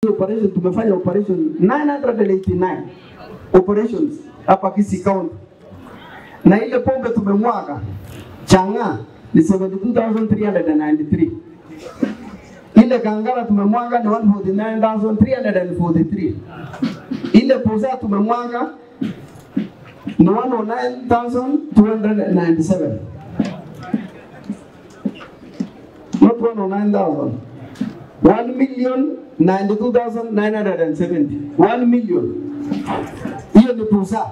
Operation tumefanya operation 989 operations hapa Kisii County, na ile pombe tumemwaga chang'aa ni 72,393. Ile kangara tumemwaga ni 149,343. Ile poza tumemwaga ni 109,297. Not 109,000. 1,092,970. 1 million. Hiyo ni pusa.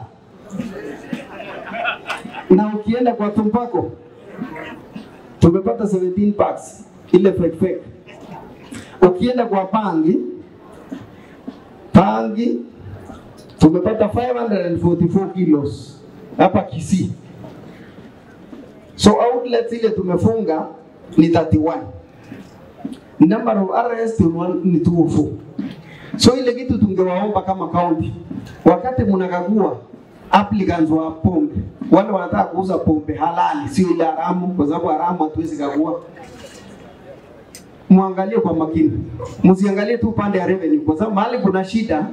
Na ukienda kwa tumpako tumepata 17 packs ile fake fake. Ukienda kwa pangi tumepata 544 kilos hapa Kisii. So outlets ile tumefunga ni 31. Number of arrests ni 204. So ile kitu tungewaomba kama county, wakati mnakagua applicants wa pombe, wale wanataka kuuza pombe halali, sio ile haramu, kwa sababu haramu hatuwezi kagua. Muangalie kwa makini. Msiangalie tu pande ya revenue, kwa sababu mahali kuna shida,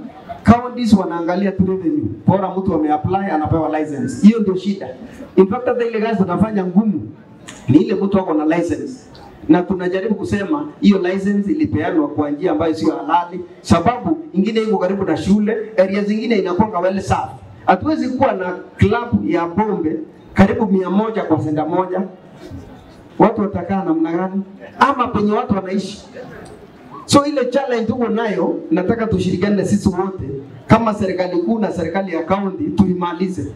counties wanaangalia tu revenue. Bora mtu ameapply anapewa license. Hiyo ndio shida. In fact hata ile kazi tunafanya ngumu ni ile mtu ako na license. Na tunajaribu kusema hiyo license ilipeanwa kwa njia ambayo sio halali, sababu ingine iko karibu na shule, area zingine inakuwa well safi. Hatuwezi kuwa na club ya pombe karibu 100 kwa senda moja. Watu watakaa namna gani? Ama penye watu wanaishi. So ile challenge tuko nayo, nataka tushirikiane sisi wote kama serikali kuu na serikali ya county tuimalize.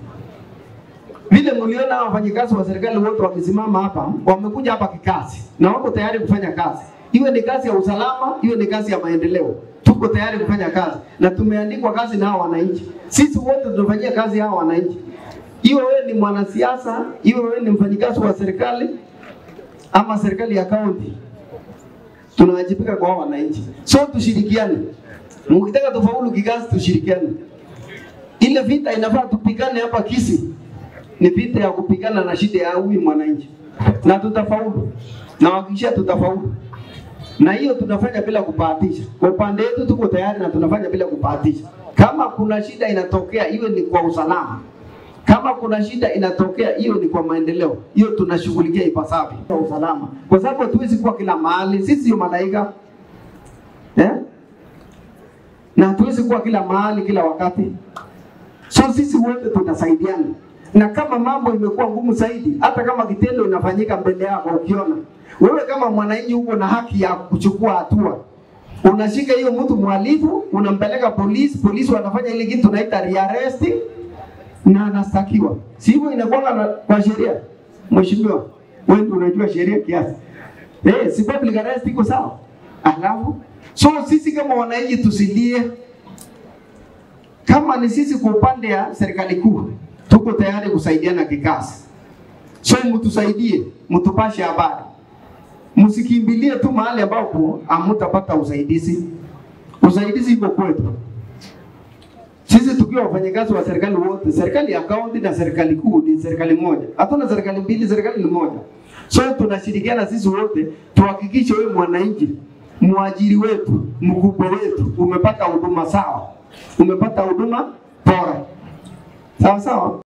Vile mliona wafanyikazi wa serikali wote wakisimama hapa, wamekuja hapa kikazi na wako tayari kufanya kazi. Iwe ni kazi ya usalama, iwe ni kazi ya maendeleo. Tuko tayari kufanya kazi na tumeandikwa kazi na hao wananchi. Sisi wote tunafanyia kazi hao wananchi. Iwe wewe ni mwanasiasa, iwe wewe ni mfanyikazi wa serikali ama serikali ya county, tunawajibika kwa hao wananchi. So tushirikiane. Mkitaka tufaulu kikazi, tushirikiane. Ile vita inafaa tupigane hapa Kisii ni vita ya kupigana na shida ya huyu mwananchi. Na tutafaulu. Na hakikisha tutafaulu. Na hiyo tunafanya bila kubahatisha. Kwa upande wetu tuko tayari na tunafanya bila kubahatisha. Kama kuna shida inatokea, iwe ni kwa usalama. Kama kuna shida inatokea, hiyo ni kwa maendeleo. Hiyo tunashughulikia ipasavyo. Kwa usalama. Kwa sababu hatuwezi kuwa kila mahali, sisi sio malaika. Eh? Na hatuwezi kuwa kila mahali kila wakati. So sisi wote tunasaidiana. Na kama mambo imekuwa ngumu zaidi, hata kama kitendo inafanyika mbele yako ukiona, wewe kama mwananchi uko na haki ya kuchukua hatua. Unashika hiyo mtu mhalifu, unampeleka polisi, polisi wanafanya ile kitu tunaita rearresting na anastakiwa. Si hivyo inakuwa kwa sheria? Mheshimiwa, wewe ndio unajua sheria kiasi. Si public arrest iko sawa? Alafu so sisi kama wananchi tusilie. Kama ni sisi kwa upande ya serikali kuu, tuko tayari kusaidiana kikazi. So mtusaidie, mtupashe habari. Msikimbilie tu mahali ambapo hamtapata usaidizi. Usaidizi iko kwetu. Sisi tukiwa wafanyakazi wa serikali wote, serikali ya county na serikali kuu ni serikali moja. Hatuna serikali mbili, serikali ni moja. So tunashirikiana sisi wote tuhakikishe wewe mwananchi, mwajiri wetu, mkubwa wetu umepata huduma sawa. Umepata huduma bora. Sawa sawa.